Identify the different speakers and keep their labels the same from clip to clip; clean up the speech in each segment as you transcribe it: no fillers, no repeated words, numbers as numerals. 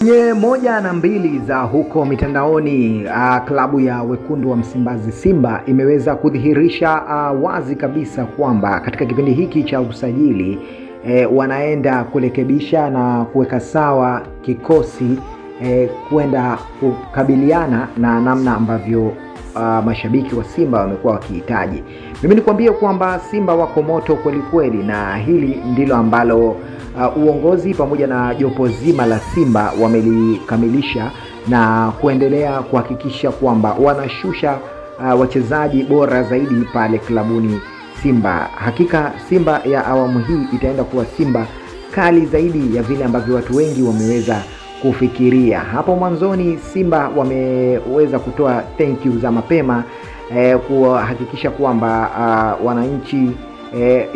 Speaker 1: Kwenye moja na mbili za huko mitandaoni, klabu ya wekundu wa Msimbazi Simba imeweza kudhihirisha wazi kabisa kwamba katika kipindi hiki cha usajili wanaenda kurekebisha na kuweka sawa kikosi kwenda kukabiliana na namna ambavyo mashabiki wa Simba wamekuwa wakihitaji. Mimi nikwambie kwamba Simba wako moto kweli kweli, na hili ndilo ambalo uongozi pamoja na jopo zima la Simba wamelikamilisha na kuendelea kuhakikisha kwamba wanashusha wachezaji bora zaidi pale klabuni Simba. Hakika Simba ya awamu hii itaenda kuwa Simba kali zaidi ya vile ambavyo watu wengi wameweza kufikiria. Hapo mwanzoni Simba wameweza kutoa thank you za mapema kuhakikisha kwamba wananchi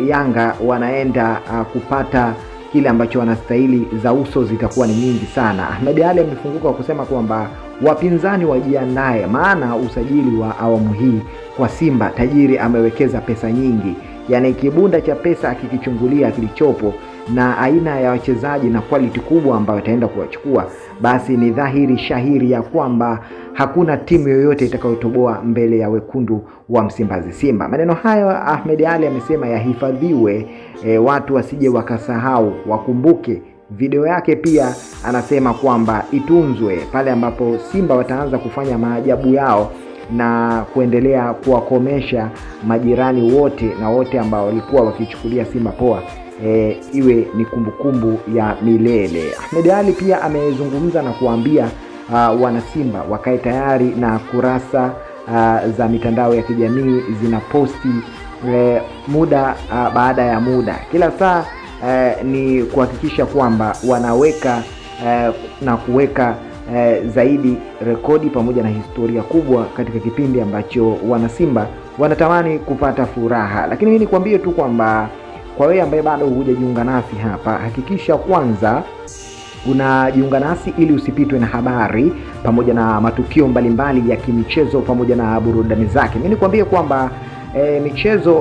Speaker 1: Yanga wanaenda kupata kile ambacho wanastahili, za uso zitakuwa ni nyingi sana. Ahmed Ally amefunguka kwa kusema kwamba wapinzani wajiandae, maana usajili wa awamu hii kwa Simba tajiri amewekeza pesa nyingi, yaani kibunda cha pesa akikichungulia kilichopo na aina ya wachezaji na quality kubwa ambayo ataenda kuwachukua, basi ni dhahiri shahiri ya kwamba hakuna timu yoyote itakayotoboa mbele ya wekundu wa Msimbazi Simba. Maneno hayo Ahmed Ally amesema yahifadhiwe, watu wasije wakasahau, wakumbuke. Video yake pia anasema kwamba itunzwe pale ambapo Simba wataanza kufanya maajabu yao na kuendelea kuwakomesha majirani wote na wote ambao walikuwa wakichukulia Simba poa. Iwe ni kumbukumbu ya milele. Ahmed Ally pia amezungumza na kuambia wanasimba wakae tayari na kurasa za mitandao ya kijamii zinaposti muda baada ya muda, kila saa ni kuhakikisha kwamba wanaweka na kuweka zaidi rekodi pamoja na historia kubwa katika kipindi ambacho wanasimba wanatamani kupata furaha. Lakini mimi nikwambie tu kwamba kwa wewe ambaye bado hujajiunga nasi hapa, hakikisha kwanza unajiunga nasi ili usipitwe na habari pamoja na matukio mbalimbali ya kimichezo pamoja na burudani zake. Mimi nikwambie kwamba michezo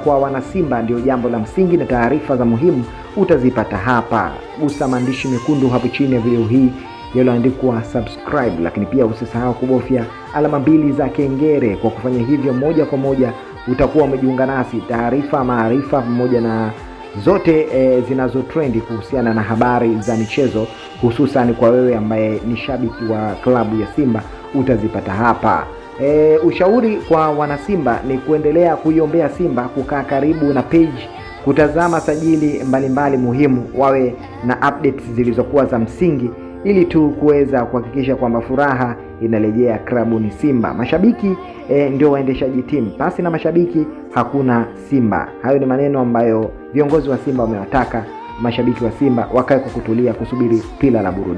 Speaker 1: kwa wanasimba ndio jambo la msingi, na taarifa za muhimu utazipata hapa. Gusa maandishi mekundu hapo chini ya video hii yaliyoandikwa subscribe, lakini pia usisahau kubofya alama mbili za kengele. Kwa kufanya hivyo, moja kwa moja utakuwa umejiunga nasi, taarifa, maarifa pamoja na zote zinazo trendi kuhusiana na habari za michezo, hususan kwa wewe ambaye ni shabiki wa klabu ya Simba utazipata hapa. Ushauri kwa wanasimba ni kuendelea kuiombea Simba, kukaa karibu na page, kutazama sajili mbalimbali mbali muhimu, wawe na updates zilizokuwa za msingi ili tu kuweza kuhakikisha kwamba furaha inarejea klabuni Simba. Mashabiki ndio waendeshaji timu, pasi na mashabiki hakuna Simba. Hayo ni maneno ambayo viongozi wa Simba wamewataka mashabiki wa Simba wakae kwa kutulia kusubiri pila la burudani.